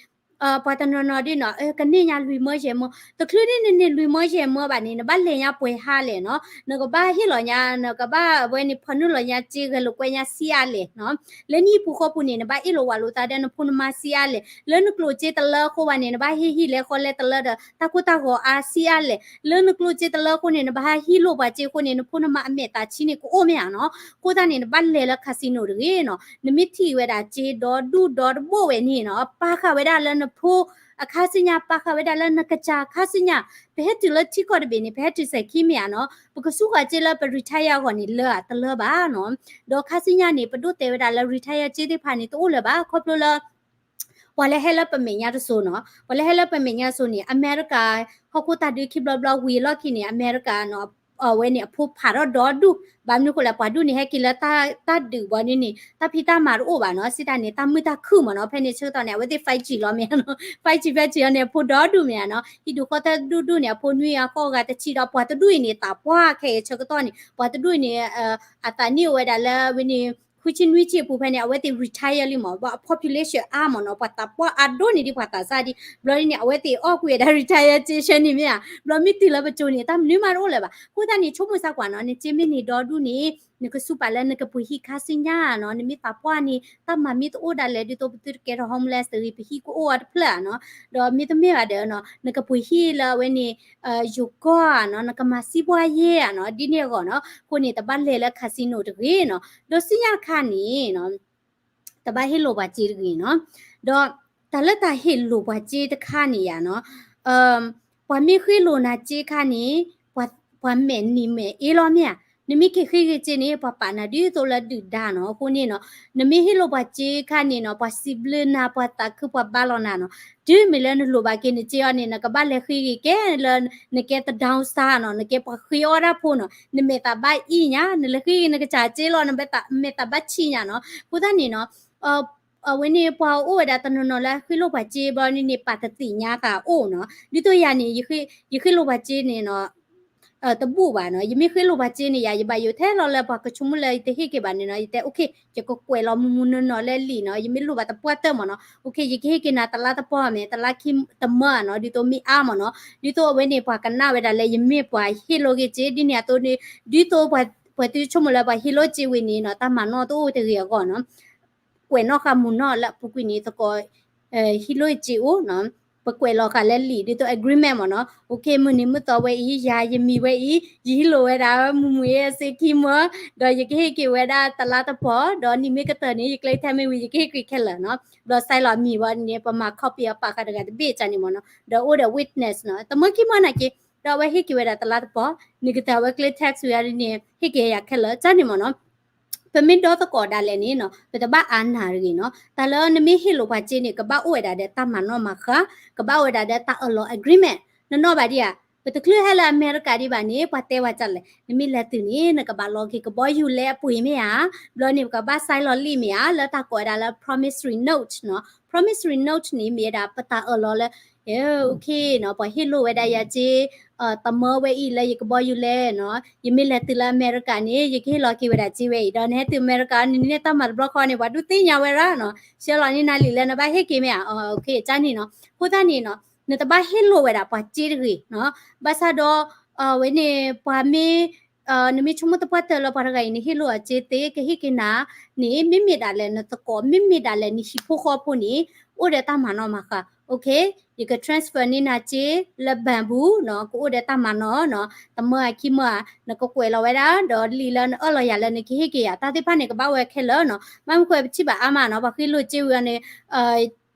ပှၤတနီၤနီၤဒ်နီၤ ကန့ၢ်ညါလွံၢ်မၢယဲၢ်မၢ တချုးဒ်နန့ၢ်လွံၢ်မၢယဲၢ်မၢဘၣ်န့ၣ် နဘၣ်လဲၤညါပှဲၤဟါလဲၣ်နီၤ. နကဘၣ်ဟ့ၣ်လီၤညါ နကဘၣ်အဝဲန့ၣ် ဖီနုာ်လီၤညါစ့ဂဲၤလိာ်ကွဲညါဆံးအါလဲၣ်နီၤ. လၢနဟံၣ်ပူၤဃီပူၤန့ၣ် နဘၣ်အ့ၣ်လိာ်ဝးလိာ်သးဒီးနဖိနမါဆံးအါလဲၣ်. လၢနကျိၣ်စ့တလၢအဃိဘၣ်န့ၣ် နဘၣ်ဟ့ၣ်ဟံၣ်လဲဃီလဲတလၢဒီး တၢ်ကိၢ်တၢ်ဂီၤအါဆံးအါလဲၣ်. လၢနကျိၣ်စ့တလၢအဃိန့ၣ် နဘၣ်ဟံၣ်လိာ်ပှၤစ့အဃိန့ၣ် နဖိနမါအမဲာ်သးဆံးန့ၣ် ကအိၣ်မ့ၢ်ဧါနီၤ. အဃိသတးန့ၣ် နဘၣ်လဲၤလၢ casino တဂ့ၤနီၤ. နမ့ၢ်ထံၣ်ဝဲဒၣ်စ့ဒီဒူၣ်ဒီတဘိဝဲန့ၣ်နီၤ ပာ်ဃာ်ဝဲဒၣ်လၢနဖိအခါဆူညါ ပာ်ဃာ်ဝဲဒၣ်လၢနကစၢ်အခါဆူညါ. ပဟဲတုၤလၢထံကီၢ်တဘ့ၣ်န့ၣ် ပဟဲတုၤစဲၤခံမ့ၢ်ဧါနီၤ ပကစူးဃာ်စ့လၢပ retire အဂီၢ်န့ၣ် လၢအတလၢဘၣ်နီၤ. ဒီးခါဆူညါန့ၣ် ပဒိၣ်တဲဝဲဒၣ်လၢ retire စ့သ့ၣ်တဖၣ်န့ၣ် တအိၣ်လၢၤဘၣ် ခီဖျိလၢ ပှၤလၢဟဲလၢပမဲာ်ညါတစိၤနီၤ ပှၤလၢဟဲလၢပမဲာ်ညါတစိၤန့ၣ် အမဲရကၤ ဟီၣ်ခိၣ်တၢ်ဒုးခံဘျီဘျီဝံၤအလီၢ်ခံန့ၣ် အမဲရကၤနီၤ အဝဲန့ၣ်အဖိဖးထီၣ်ဒီဒူၣ် ဘၣ်မနုၤအဃိလဲၣ် ပှၤဒူၣ်န့ၣ် ဟဲက့ၤလၢတၢ်ဒုးဘၣ်ဒ်န့ၣ် တၢ်ဖံးတၢ်မၤတအိၣ်ဘၣ်နီၤ စံးတၢ်န့ၣ် တၢ်မုာ်တၢ်ခုၣ်မ့ၢ်နီၤ ဖဲန့ၣ်ဆၢကတီၢ်န့ၣ် အဝဲသ့ၣ် five G လီၤမ့ၢ်နီၤ five G ဖဲ G အီၤန့ၣ် အဖိဒီဒူၣ်မ့ၢ်ဧါနီၤ ဟံၣ်ဒူၣ်ဃီသၢဒူၣ်ဒူၣ်န့ၣ် အဖိနွံအဃိဂၤတဆံဒီး ပှၤတဒူၣ်အံၤန့ၣ် သးပှၢ်ခဲအံၤဆၢကတီၢ်န့ၣ် ပှၤတဒူၣ်အံၤန့ၣ် အသးနံၣ်အိၣ်ဝဲဒၣ်လၢဝဲန့ၣ် ခွံဆံနွံဆံအပူၤဖဲန့ၣ် အဝဲသ့ၣ် retire လံမ့ၢ် ဘၣ်အ population အါမ့ၢ်နီၤ ပှၤသးပှၢ်အါဒိၣ်န့ၢ်ဒံးပှၤသးစၢ်ဒံး ဘျီဒ်န့ၣ် အဝဲသ့ၣ်အီၣ်ကွံာ်ဝဲဒၣ် retire စ့ဆၢန့ၣ်မ့ၢ်ဧါ ဘျီမ့ၢ်တုၤလၢပစိၤန့ၣ် တၢ်မနုၤမးတအိၣ်လၢၤဘၣ် အဃိသတးန့ၣ် ဆိကမိၣ်စၢ်ကွၢ်နီၤ နစ့မ့ၢ်န့ၢ်ဒီဒူၣ်န့ၣ် နကစူးပာ်လၢနကပှ့ၤဟံၣ်ခါဆူညါနီၤ နမ့ၢ်သးပှၢ်န့ၣ် တၢ်မၤမ့ၢ်တအိၣ်ဒၣ်လဲာ် ဒ်သိးပသုတကဲထီၣ် homeless တဂ့ၤ ပဟံၣ်ကအိၣ်အီၤတဖျၢၣ်ဧါနီၤ ဒီးမ့တမ့ၢ်ဘၣ်ဒီးနီၤ နကပှ့ၤဟံၣ်လၢအဝဲန့ၣ် ယိၤကီၢ်ဧါနီၤ နကမၤစံးပှၢ်ယဲဧါနီၤ ဒ်န့ၣ်အဂီၢ်နီၤ အဃိန့ၣ် တဘၣ်လဲၤလၢ casino တဂ့ၤနီၤ ဒီးဆူညါတခါန့ၣ် တဘၣ်ဟ့ၣ်လိာ်ပှၤစ့တဂ့ၤနီၤ ဒီးတၢ်လၢတၢ်ဟ့ၣ်လိာ်ပှၤစ့တခါန့ၣ်ယါနီၤ ပှၤမ့ၢ်ဃ့လိာ်နၤစ့ခါန့ၣ် ပှၤမဲာ်နံၤမဲာ်အ့လီၤမ့ၢ်ဧါ နမ့ၢ်က့ၤဃ့ဂ့ၤစ့န့ၣ် ပှၤပာ်နၤဒ်သိးလၢဒုၣ်ဒါနီၤ အဃိန့ၣ်နီၤ နမ့ၢ်ဟ့ၣ်လိာ်ပှၤစ့ခါန့ၣ်နီၤ ပှၤစံးဘျုးနၤ ပှၤသးခု ပှၤဘါလီၤနၤနီၤ တုၤမ့ၢ်လၢနလိၣ်ဘၣ်က့ၤနစ့အီၤန့ၣ် နကဘၣ်လဲၤဃ့ဂ့ၤကဲလၢ နကဲ တ down star နီၤ နကဲပှၤဃ့အီၣ်တၢ်ဖိနီၤ နမဲာ်သးဘၣ်အံၣ်ညါ နလဲၤဃ့ဂ့ၤနကစၢ်စ့လီၤ နမဲာ်သးဘၣ်ဆံးညါနီၤ အဃိသတးန့ၣ်နီၤ အဝဲန့ၣ်ပှၤအိၣ်ဝဲဒၣ်တနီၤနီၤလၢဃ့လိာ်ပှၤစ့ဘျီန့ၣ်န့ၣ် ပာ်တသ့ၣ်ညါသးအိၣ်နီၤ ဒ်သိးယၤန့ၣ် ယဃ့လိာ်ပှၤစ့န့ၣ်နီၤ တဘူၣ်ဘၣ်နီၤ ယမ့ၢ်ဃ့လိာ်ပှၤစ့န့ၣ်ယၤ ယဘၣ်ယိၣ်ထဲလီၤလၢပှၤကဆိကမိၣ်လၢယတဟ့ၣ်က့ၤဘၣ်န့ၣ်နီၤ ယတဲ okay ယကကွဲးလီၤမုၢ်မုၢ်နီၢ်နီၢ်လၢလံာ်နီၤ ယမ့ၢ်လိၣ်ဘၣ်တပှၢ်တၢၢ်မ့ၢ်နီၤ okay ယကဟ့ၣ်က့ၤနၤတလါတပီၢ်မ့ၢ် တလါခံတမၢနီၤ ဒ်သိးမ့ၢ်အါမ့ၢ်နီၤ ဒ်သိးအဝဲန့ၣ်ပှၤကနၣ်ဝဲဒၣ်လၢယမ့ၢ်ပှၤဟ့ၣ်လိာ်က့ၤစ့ ဒ်န့ၣ်အသိးန့ၣ် ဒ်သိးပှၤသုဆိကမိၣ်လၢပှၤဟ့ၣ်လိာ်စ့ဝံၤန့ၣ်နီၤ တၢ်မၤနီၣ်တအိၣ်တဂ့ၤအဂီၢ်နီၤ ကွဲးနီၣ်ဃာ်မုၢ်နီၢ်လၢအပူၤကွံာ်န့ၣ်သကိး ဟ့ၣ်လိာ်စ့အိၣ်နီၤ ပကွဲးလီၤဃာ်လၢလံာ်ဒ်သိး agreement မ့ၢ်နီၤ okay မုၢ်နံၤမုၢ်သီဝဲအံၤ ယၤယမံၤဝဲအံၤ ယဟ့ၣ်လိာ်ဝဲဒၣ်မုၢ်မုၢ်အ့အစ့ခံမၢ ဒီးယကဟ့ၣ်က့ၤဝဲဒၣ်တလါတပီၢ် ဒီးနံၤမ့ၢ်ကတၢၢ်န့ၣ် ယကျဲထဲမ့ၢ်ဝံၤ ယကဟ့ၣ်က့ၤခဲလၢာ်နီၤ ဘျီ sign လီၤမံၤဝဲန့ၣ် ပမၤ copy အီၤပာ်ဃာ်တဂၤတဘ့ၣ်ကန့ၣ်မ့ၢ်နီၤ ဒီးအိၣ်ဒီး witness နီၤ တမၢခံမၢနာ်က့ ဒီးအဝဲဟ့ၣ်က့ၤဝဲဒၣ်တလါတပီၢ် နံၤကတၢၢ်အဝဲကျဲ tax ဝံၤန့ၣ် ဟ့ၣ်က့ၤယၤခဲလၢာ်ကန့ၣ်မ့ၢ်နီၤ ပမ့ၢ်ဒီသကိးဒၣ်လဲာ်န့ၣ်နီၤ ပတဘၣ်အါနၢ်တဂ့ၤနီၤ တၢ်လၢနမ့ၢ်ဟ့ၣ်လိာ်ပှၤစ့န့ၣ် ကဘၣ်အိၣ်ဝဲဒၣ်ဒီးတၢ်မၤနီၣ်မၤဃါ ကဘၣ်အိၣ်ဝဲဒၣ်ဒီးတၢ်အၢၣ်လီၤ agreement နနီၣ်ဘၣ်ဒံးဧါ ပတချုးဟဲလၢအမဲရကၤဒံးဘၣ်န့ၣ် ပှၤတဲဝဲဒ်လဲၣ် နမ့ၢ်လဲၤတုၤန့ၣ် နကဘၣ်လီၤက့ၤကဘီယူၤလဲအပှ့ၤမ့ၢ်ဧါ ဘျီန့ၣ် ပကဘၣ် sign လီၤလံာ်မ့ၢ်ဧါ လၢတၢ်ကိးဝဲဒၣ်လၢ promissory note နီၤ promissory note န့ၣ် မ့ၢ်ဝဲဒၣ်ပတၢ်အၢၣ်လီၤလၢ okay နီၤ ပှၤဟ့ၣ်လိာ်ဝဲဒၣ်ယၤစ့ တမၢဝဲအံၤလၢယကဘီယူၤလဲနီၤ ယမ့ၢ်လဲၤတုၤလၢအမဲရကၤန့ၣ် ယကဟ့ၣ်လီၤက့ၤဝဲဒၣ်စ့ဝဲအံၤ ဒီးနဟဲတုၤအမဲရကၤန့ၣ် နန့ၢ်တၢ်မၤတဘျီဃီန့ၣ် ပှၤဒုးသ့ၣ်ညါဝဲဒၣ်နီၤ ဆှၢလီၤန့ၢ်နၤလံာ်လၢနဘၣ်ဟ့ၣ်က့ၤမ့ၢ်ဧါ okay ကန့ၣ်နီၤ အဃိသတးန့ၣ်နီၤ နတဘၣ်ဟ့ၣ်လိာ်ဝဲဒၣ်ပှၤစ့တဂ့ၤနီၤ ဘၣ်ဆၣ်ဒီး ဝဲန့ၣ် ပှၤမ့ၢ် နမ့ၢ်ဆိကမိၣ်တပှၢ်တၢၢ်လၢပှၤတဂၤအံၤ နဟ့ၣ်လိာ်အစ့သ့ ကဟ့ၣ်က့ၤနၤန့ၣ် မ့မ့ၢ်ဒၣ်လဲာ်နသကိး မ့မ့ၢ်ဒၣ်လဲာ်နဟံၣ်ဖိဃီဖိန့ၣ် အိၣ်ဒီးတၢ်မၤနီၣ်မၤဃါ okay ယက transfer န့ၢ်နၤစ့လၢ bank ပူၤနီၤ ကအိၣ်ဒီးတၢ်မၤနီၣ်နီၤ တမၢဧါခံမၢဧါ နကကွဲးလီၤဝဲဒၣ် ဒီးလံာ်လၢနအၢၣ်လီၤယၤလၢနကဟ့ၣ်က့ၤယၤ တၢ်သ့ၣ်တဖၣ်န့ၣ် ကဘၣ်ဝဲခဲလၢာ်နီၤ ဘၣ်မနုၤဃိပထံၣ်ဘၣ်အါမးနီၤ ပှၤဃ့လိာ်စ့ဝံၤအီၤန့ၣ်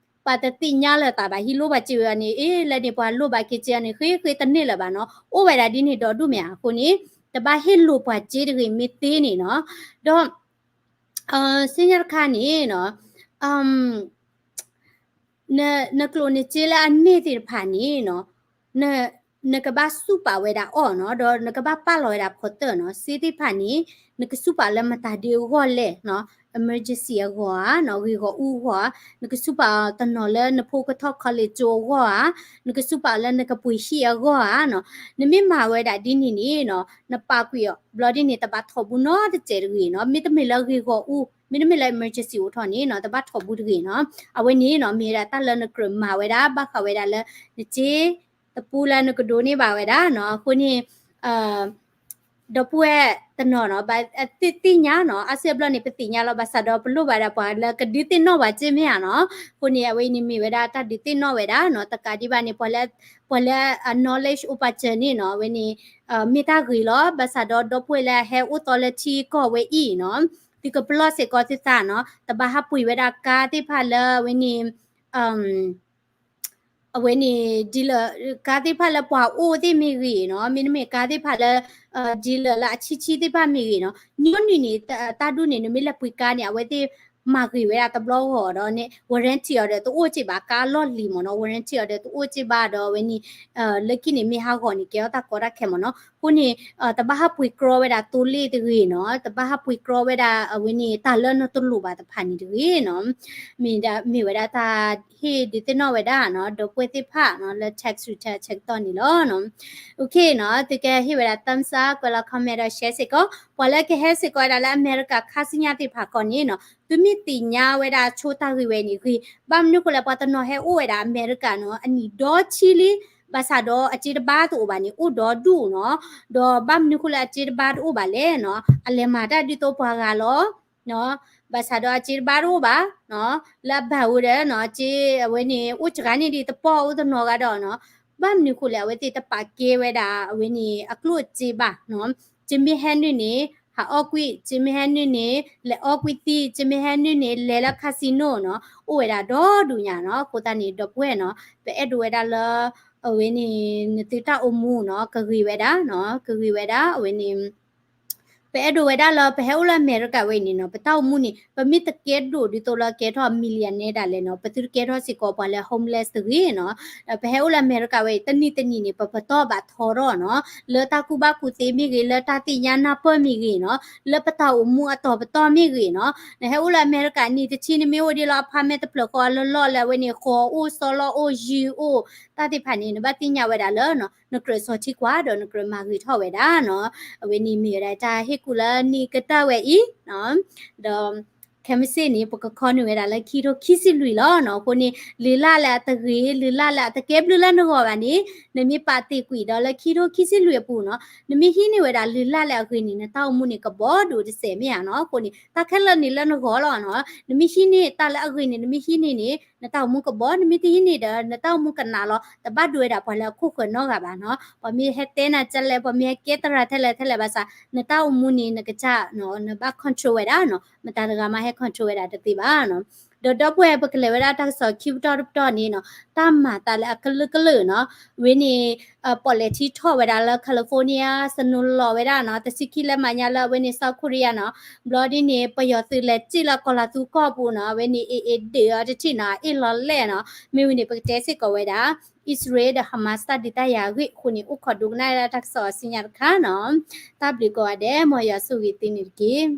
ပှၤတသ့ၣ်ညါလၢၤသးဘၣ် ဟ့ၣ်လိာ်ပှၤစ့ဝံၤအီၤန့ၣ် အ့ လၢန့ၣ်ပှၤလိၣ်ဘၣ်က့ၤစ့အီၤန့ၣ် ဃ့ဃ့တန့ၢ်လၢၤဘၣ်နီၤ အိၣ်ဝဲဒၣ်ဒ်န့ၣ်ဒီဒူၣ်မ့ၢ်ဧါ အဃိန့ၣ် တဘၣ်ဟ့ၣ်လိာ်ပှၤစ့တဂ့ၤ မ့ၢ်သ့န့ၣ်နီၤ. ဒီး စ့ညါတခါန့ၣ်နီၤ နကျိၣ်နစ့လၢအန့ၢ်သ့ၣ်တဖၣ်န့ၣ်နီၤ နကဘၣ်ဆူၣ်ပာ်ဝဲဒၣ်အီၤနီၤ ဒီးနကဘၣ်ပာ်လီၤဝဲဒၣ်ဖီတၢၢ်နီၤ. စ့သ့ၣ်တဖၣ်န့ၣ် နကဆူၣ်ပာ်လၢမတၤဒုအဂီၢ်လဲၣ်နီၤ emergency အဂီၢ်ဧါနီၤ ဂ့ၢ်ဂီၢ်အူအဂီၢ်ဧါ နကဆူၣ်ပာ်အီၤတနီၤလၢနဖိကထီၣ် college ကၠိအဂီၢ်ဧါ နကဆူၣ်ပာ်အီၤလၢနကပှ့ၤဟံၣ်အဂီၢ်ဧါနီၤ. နမ့ၢ်မၤဝဲဒၣ်ဒ်န့ၣ်န့ၣ်နီၤ နပာ်ကွံာ်အီၤ ဘျီဒ်န့ၣ် တဘၣ်ထီၣ်ဘူးနီတစဲးတဂ့ၤနီၤ. မ့တမ့ၢ်လၢဂ့ၢ်ဂီၢ်အူ မ့တမ့ၢ်လၢ emergency အိၣ်ထီၣ်န့ၣ်နီၤ တဘၣ်ထီၣ်ဘူးတဂ့ၤနီၤ. အဝဲန့ၣ်နီၤ မ့ၢ်ဝဲဒၣ်တၢ်လၢနကြၢးမၤဝဲဒၣ် ဘၣ်ဃးဝဲဒၣ်လၢ နစ့တပူလၢနကဒိးန့ၢ်ဘၣ်ဝဲဒၣ်နီၤ. အဃိန့ၣ် ဒီပုၢ်ဝဲၢ်တနီၤနီၤ ဘၣ်သ့ၣ်ညါနီၤ အါစုအါဘျီန့ၣ် ပသ့ၣ်ညါလီၤ ဘၣ်ဆၣ်ဒီးပလိၣ်ဘၣ်ဒၣ်ပှၤလၢကဒုးသ့ၣ်နီၣ်ဘၣ်စ့မ့ၢ်ဧါနီၤ. အဃိန့ၣ် အဝဲအံၤန့ၣ်မ့ၢ်ဝဲဒၣ်တၢ်ဒုးသ့ၣ်နီၣ်ဝဲဒၣ်နီၤ တကးဒံးဘၣ်န့ၣ် ပှၤလၢ ပှၤလၢအ knowledge အိၣ်ပာ်စၢၤန့ၣ်နီၤ အဝဲန့ၣ် မ့ၢ်တၢ်ဂ့ၤလီၤ. ဘၣ်ဆၣ်ဒီးဒီပုၢ်ဝဲၢ်လၢအဟဲအိၣ်သီလၢထံကီၢ်ဝဲအံၤနီၤ သုကပလီၢ်စ့ၢ်ကီးသုသးနီၤ တဘၣ်ဟးပှ့ၤဝဲဒၣ်ကါသ့ၣ်တဖၣ်လၢအဝဲန့ၣ် အဝဲန့ၣ် dealer ကါသ့ၣ်တဖၣ်လၢပှၤအိၣ်သ့ၣ်မ့ၢ်ဂ့ၤနီၤ မ့တမ့ၢ်ကါသ့ၣ်တဖၣ်လၢ dealer လၢအဆံးဆံးသ့ၣ်တဖၣ်မ့ၢ်ဂ့ၤနီၤ ညီနုၢ်န့ၣ် တၢ်ဒူၣ်န့ၣ် နမ့ၢ်လဲၤပှ့ၤကါန့ၣ် အဝဲသ့ၣ်မၤဂ့ၤဝဲဒၣ်တဘျီဂီၤဒီးန့ၣ် warranty အီၤဒီးတအိၣ်စ့ၢ်ဘၣ် ကါလီၢ်လံၤမ့ၢ်နီၤ warranty အီၤဒီးတအိၣ်စ့ၢ်ဘၣ်ဒီးအဝဲန့ၣ် လၢခံန့ၣ်မ့ၢ်ဟးဂီၤန့ၣ် ကဲထီၣ်တၢ်ကီတၢ်ခဲမ့ၢ်နီၤ. အဃိန့ၣ် တဘၣ်ဟးပှ့ၤကြီဝဲဒၣ်သိလ့ၣ်တဂ့ၤနီၤ တဘၣ်ဟးပှ့ၤကြီဝဲဒၣ်အဝဲန့ၣ် တၢ်လၢနတလိၣ်ဘၣ်တဖၣ်န့ၣ်တဂ့ၤနီၤ မ့ၢ်ဒၣ် မ့ၢ်ဝဲဒၣ်တၢ်ဟ့ၣ်ဒုးသ့ၣ်နီၣ်ဝဲဒၣ်နီၤ ဒီပုၢ်ဝဲၢ်သ့ၣ်တဖၣ်နီၤ လၢ tax return အဆၢကတီၢ်န့ၣ်လီၤနီၤ. OK နီၤ သုကဟ့ၣ်ဝဲဒၣ် thumbs up ကွဲးလီၤ comment ဒီး share စ့ၢ်ကီး ပှၤလၢကဟဲစ့ၢ်ကီးဝဲဒၣ်လၢအမဲရကၤခါဆူညါသ့ၣ်တဖၣ်ခီန့ၣ်နီၤ သုမ့ၢ်သ့ၣ်ညါဝဲဒၣ်ဆိတၢ်ဂ့ၢ်ဝဲန့ၣ်ဂ့ၤ ဘၣ်မနုၤဃိလဲၣ် ပှၤတနီၤဟဲအိၣ်ဝဲဒၣ်အမဲရကၤနီၤ အနံၣ်ဒီဆံလံ ဘၣ်ဆၣ်ဒီးအစ့တဘါတအိၣ်ဘၣ်န့ၣ် အိၣ်ဒီဒူၣ်နီၤ ဒီးဘၣ်မနုၤဃိလၢအစ့တဘါတအိၣ်ဘၣ်လဲၣ်နီၤ အလဲၤမၤတၢ်ဒ်သိးပှၤဂၤလီၤ ဘၣ်ဆၣ်ဒီးအစ့တဘါတအိၣ်ဘၣ် လၢအဘၣ်ဝဲဒီးနီၤ အစ့အဝဲန့ၣ် အိၣ်စှၤန့ၢ်ဒံးတပီၢ်အိၣ်တနီၤဂၤဒီးနီၤ ဘၣ်မနုၤဃိလဲၣ် အဝဲသ့ၣ်တပာ်ကဲဝဲဒၣ် အဝဲန့ၣ် အကျိၣ်အစ့ဘၣ်နီၤ စ့မ့ၢ်ဟဲနုၢ်န့ၣ် ဟးအီၣ်ကွံာ် စ့မ့ၢ်ဟဲနုၢ်န့ၣ် လဲၤအီၣ်ကွံာ်သံ စ့မ့ၢ်ဟဲနုၢ်န့ၣ် လဲၤလၢ casino နီၤ အိၣ်ဝဲဒၣ်ဒီဒူၣ်ညါနီၤ အဃိသတးန့ၣ် ဒီပုၢ်ဝဲၢ်နီၤ ပအဲၣ်ဒိးဝဲဒၣ်လၢ အဝဲန့ၣ် နသုတၢ်အိၣ်မူနီၤ ကဂ့ၤဝဲဒၣ်နီၤ ကဂ့ၤဝဲဒၣ် အဝဲန့ၣ် ပအဲၣ်ဒိးဝဲဒၣ်လၢ ပဟဲအိၣ်လၢအမဲရကၤဝဲအံၤန့ၣ်နီၤ ပတၢ်အိၣ်မူန့ၣ် ပမ့ၢ်တကဲဒိၣ်ဒ်သိးလၢကဲထီၣ် millionaire ဒၣ်လဲာ်နီၤ ပသုတကဲထီၣ်စ့ၢ်ကီးပှၤလၢ homeless တဂ့ၤနီၤ ပဟဲအိၣ်လၢအမဲရကၤဝဲအံၤ တနံၤတနံၤန့ၣ် ပပတီၢ်ဘၣ်ထီထီၣ်နီၤ လၢတၢ်ကူၣ်ဘၣ်ကူၣ်သ့မ့ၢ်ဂ့ၤ လၢတၢ်သ့ၣ်ညါနၢ်ပၢၢ်မ့ၢ်ဂ့ၤနီၤ လၢပတၢ်အိၣ်မူအတီၤပတီၢ်မ့ၢ်ဂ့ၤနီၤ နဟဲအိၣ်လၢအမဲရကၤနံၤတဆံ နမ့ၢ်အိၣ်ဒ်လၢ apartment တဖျၢၣ်ဃီလၢလီၢ်လၢအဝဲန့ၣ် ဃီအိၣ် စီလီၢ်အိၣ် ယုၢ်အိၣ် တၢ်သ့ၣ်တဖၣ်န့ၣ် နဘၣ်သ့ၣ်ညါဝဲဒၣ်လၢ နကြၢးစီၤထံကွၢ်ဒီးနကြၢးမၤဂ့ၤထီၣ်ဝဲဒၣ်နီၤ အဝဲန့ၣ်မ့ၢ်ဝဲဒၣ်တၢ်ဟ့ၣ်ကူၣ်လၢနံၣ်ကတၢၢ်ဝဲအံၤ ဒီး ခဲမုၢ်ဆ့ၣ်န့ၣ် ပကခီနုာ်ဝဲဒၣ်လၢခံထိခံဆံလွံၢ်လီၤနီၤ အဃိန့ၣ် လုၢ်လၢ်လၢအတဂ့ၤ လုၢ်လၢ်လၢအတကဲဘျုးလၢနဂီၢ်ဘၣ်န့ၣ် နမ့ၢ်ပာ်တ့ၢ်ကွံာ်ဒီးလၢခံထိခံဆံလွံၢ်အပူၤနီၤ နမ့ၢ်ဟံးန့ၢ်ဝဲဒၣ်လုၢ်လၢ်လၢအဂ့ၤန့ၣ် နတၢ်အိၣ်မူန့ၣ်ကဘီဒိၣ်တစဲးမ့ၢ်ဧါနီၤ အဃိန့ၣ် တၢ်ခဲလၢာ်န့ၣ်လၢနဂီၢ်လီၤနီၤ နမ့ၢ်ဟံးန့ၢ်တၢ်လၢအဂ့ၤန့ၣ် နမ့ၢ်ဟံးန့ၢ်န့ၣ် နတၢ်အိၣ်မူကဘီ နမ့ၢ်တဟံးန့ၢ်ဒီး နတၢ်အိၣ်မူကနးလီၤ တဘၣ်ဒိဝဲဒၣ်ပှၤလၢအခိၣ်ဃၢၤနီတဂၤဘၣ်နီၤ ပှၤမ့ၢ်ဟဲတဲနၤကလဲၣ် ပှၤမ့ၢ်ဟဲကဲသရၣ်ထဲလဲၣ်ထဲလဲၣ်ဘၣ်ဆၣ် နတၢ်အိၣ်မူန့ၣ် နကစၢ် နဘၣ် control ဝဲဒၣ်နီၤ မတၤတဂၤမးဟဲ control ဝဲဒၣ်တသ့ဘၣ်နီၤ ဒီးဒီပုၢ်ဝဲၢ် ပကလဲၤဝဲဒၣ်တၢ်ကစီၣ်ခံပတီၢ်တပတီၢ်န့ၣ်နီၤ တၢ်မၤသးလၢအကလုာ်ကလုာ်နီၤ ဝဲန့ၣ် ပီၣ်လဲၣ်ထံထီၣ်ဝဲဒၣ်လၢ California စနိလီၤဝဲဒၣ်နီၤ တဆံခံလၢမၤညါလၢအဝဲန့ၣ် South Korea နီၤ ဘျီဒ်န့ၣ် ပယီၤသုးလဲၤစ့ၢ်လၢကီၢ်လၤသူကီၢ်ပူၤနီၤ အဝဲန့ၣ် အ့ၣ်အ့ၣ်ဒုးအီၤတထံၣ်နီၤ အ့ၣ်လီၤလဲၣ်နီၤ မ့ၢ်ဝဲန့ၣ် ပကတဲစ့ၢ်ကီးဝဲဒၣ် အံၣ်စရ့လးဒီး Hamas တၢ်ဒုးတၢ်ယၤအဂ့ၢ်အဃိန့ၣ် အိၣ်ခိးဒိကနၣ်ဝဲဒၣ်တၢ်ကစီၣ်အဆူညါတခါနီၤ တၢ်ဘျုးကိးဂၤဒဲး မ်ယွၤဆိၣ်ဂ့ၤသုန့ၣ်တက့ၢ်.